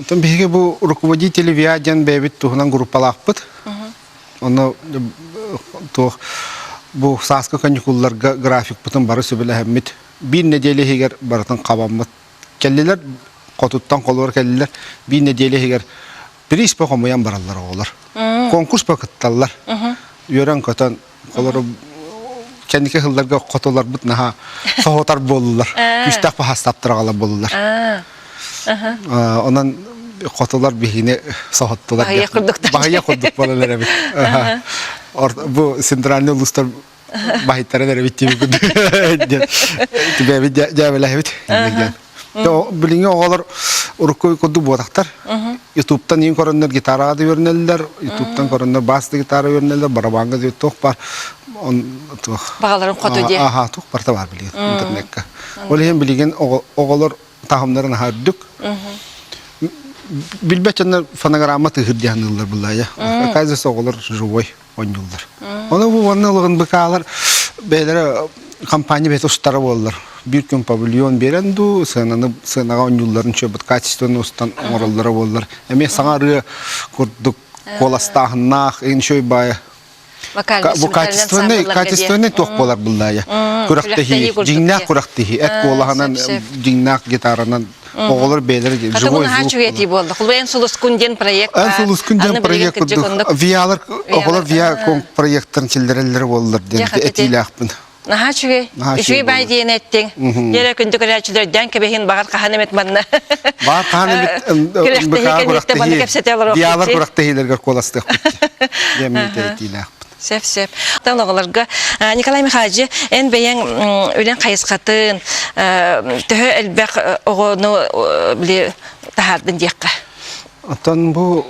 Оттон биһиги бу руководители ВИА диэн бэйэбит туһунан группалаахпыт. Онно туох бу сааскы каникулларга графикпытын бары сөбүлэһэммит. Биир нэдиэлэ иһигэр барытын хабаммыт. Кэллилэр, хотуттан холуор кэллилэр. Биир нэдиэлэ иһигэр приз хомуйан бараллар оҕолор. Конкурс кытталлар. Үөрэн-көтөн Олору кэнники сылларга хотуларбыт наһаа соһутар буоллулар. Күүстээх баһаастаптар буоллулар. Онон хотулар биһини соһуттулар. Баһыйа курдук. Баһыйа курдук буолан эрэбит. Бу центральный улуустар баһыйтаран эрэбит диэбит. Түбэбит дьээбэлэһэбит. Билиҥҥи оҕолор урукку курдук буотахтар. Ютубтан иин көрөннөр гитараҕа да үөрэнэллэр, Ютубтан көрөннөр бас да гитара үөрэнэллэр, барабаҥҥа да туох бар он туох. Баҕаларын хоту диye. Аха, туох барыта бар билигин интернекка. Ол иһин билигин оҕолор таһымнарын аһа үрдүк. Билбэт дьоннор фонограмма тыһыр диэн ыллар буллаайа. Оказывается, оҕолор живой оонньууллар. Ону бу уонна ылыгын быкаалар бэйэлэрэ компания бэйэтэ устара буоллар. Биир күн павильон биэрэн дуу, сыананы сыанаҕа оонньуулларын чөбүт качественно устан оҥороллоро буоллар. Эмиэ саҥа ырыа курдук куоластааһыннаах, иншой баайа бу качественный качественный туох буолар буллаайа. Күрэхтэһии, дьиҥнээх күрэхтэһии, эт куолаһынан, дьиҥнээх гитаранан оҕолор бэйэлэрэ живой звук үчүгэй буолла. Холбу Эн сулускун диэн проект Эн сулускун диэн проект курдук ВИАлар оҕолор ВИА проекттарын киллэрэллэрэ буоллар диэн этиилээхпин. Наһаа үчүгэй. Үчүгэй бай диэн эттиҥ. Дьэрэ күндү көрөөччүлэрдээн кэбиһин баҕар хаһан эмит манна. Баар хаһан эмит күрэхтэһии кэнниттэн манна кэпсэтэ олоруохпут. ВИАлар күрэхтэһиилэригэр куоластыахпыт. Диэн этиилээхпин. Сөп, сөп. Оттон оҕолорго Николай Михайлович, эн бэйэҥ үлэҥ хайысхатын төһө элбэх оҕону били таһаардын диэххэ? Оттон бу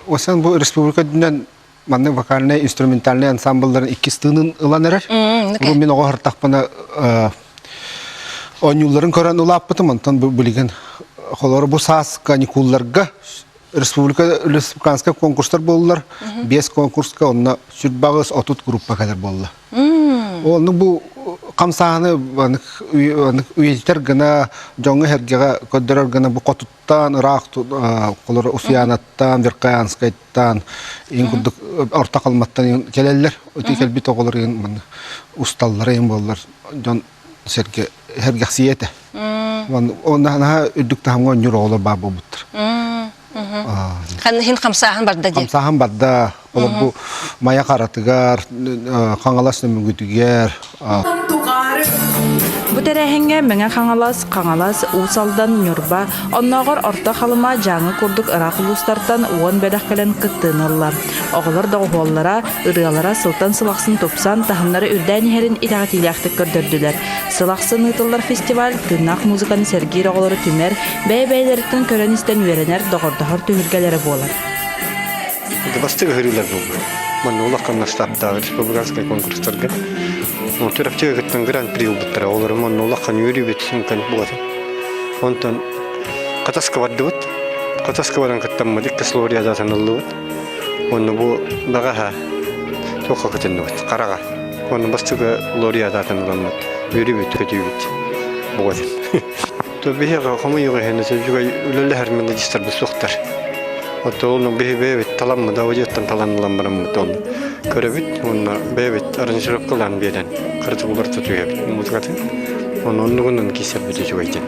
осан бу республика үрдүнэн маннык вокальнай инструментальнай ансамблларын иккис тыынын ылан эрэр. Бу мин оҕо сыртахпына оонньуулларын көрөн улааппытым, онтон бу билигин холоро бу саас каникулларга республика республиканскай конкурстар буоллулар. Биэс конкурска онно сүрбаҕыс 30 группа кэлэр буолла. Онну бу хамсааһыны үйэтитэр гына дьоҥҥо сэргэҕэ көрдөрөр гына бу хотуттан ыраах холор Усуйаанаттан, Верхоянскайтан иин курдук орто халматтан кэлэллэр. Ити кэлбит оҕолор иин усталлара иин буоллар дьон сэргэ сэргэхсийэ этэ. Онно наһаа үрдүк таһымҥа оонньуур оҕолор баар буолбуттар. Ханна иһин хамсааһын барда дии. Хамсааһын барда. Олор бу Майа Харатыгар, Хаҥалас Нөмүгүтүгэр. Бу тэрээһиҥҥэ Мэҥэ Хаҥалас, Хаҥалас, Уус Алдан, Ньурба, оннооҕор Орто Халыма, Дьааҥы курдук ыраах улуустартан 10 бөлөх кэлэн кыттыыны ылла. Оҕолор доҕуһуоллара, ырыалара сылтан сыл ахсын тупсан, таһымнара үрдээн иһэрин итэҕэтиилээхтик көрдөрдүлэр. Сыл ахсын ыытыллар фестиваль тыыннаах музыканы сэргиир оҕолору түмэр, бэйэ-бэйэлэриттэн көрөн-истэн үөрэнэр, доҕордоһор түһүлгэлэрэ буолар. Бастык ыһырыылар буолла. Манна улахан масштабтаах республиканскай конкурстарга. Төрөпчүгэ кыттан гран-при ылбыттара. Олору манна улахан үөрүүбүт сүҥкэн буолатын. Онтон Хатаска бардыбыт. Хатаска баран кыттаммыт иккис лауреат ыллыбыт. Онно бу баҕаһа туохха кытынныбыт? Хараҕа. Онно бастакы лауреат аатын ыламмыт. Үөрүүбүт, көтүүбүт. Буолатын. То биһиэхэ хомуйуох иһин үчүгэй үлэлэһэр мелодистарбыт суохтар. Оттон ону биһи бэйэбит таламмыт, аудиоттан талан ылан бараммыт оны көрөбүт уонна бэйэбит аранжировкалаан биэрэн кыратык уларыта түһэбит музыкатын. Ону оннугунан киирсэрбит үчүгэй диэн.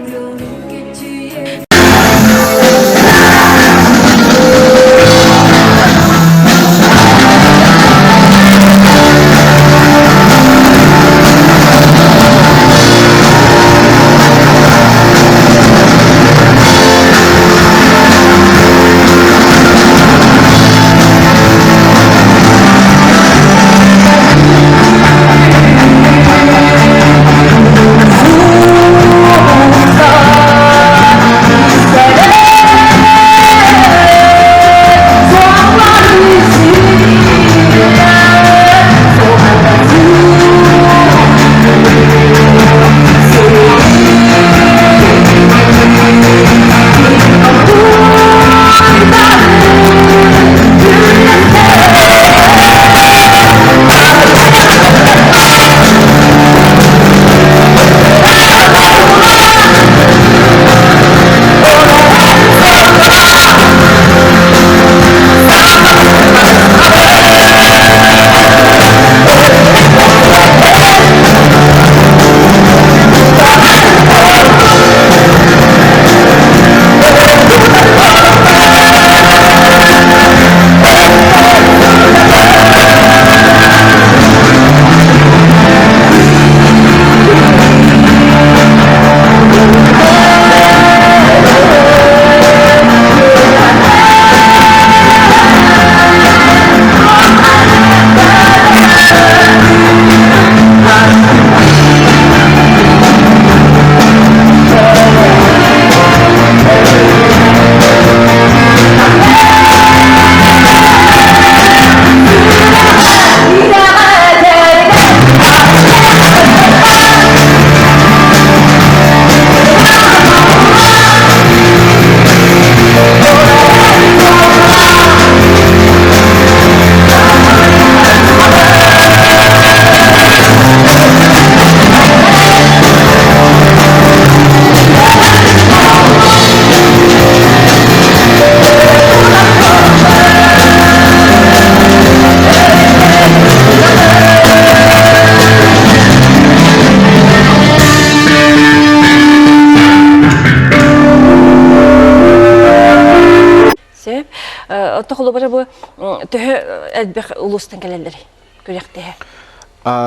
Отто холобура бу төһө элбэх улуустан кэлэллэр күрэхтэһэ?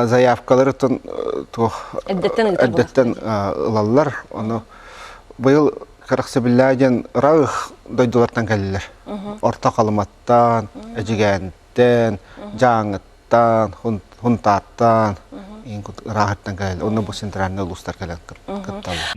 Заявкалары туох эрдэттэн ылаллар. Ону быйыл кэрэхсэбиллээх диэн ыраах дойдулартан кэллилэр. Орто Халыматтан, Эдьигээнтэн, Дьааҥыттан, Хунтааттан, ыраахыттан кэлэллэр. Онно бу центральный улуустар кэлэн кытталлар.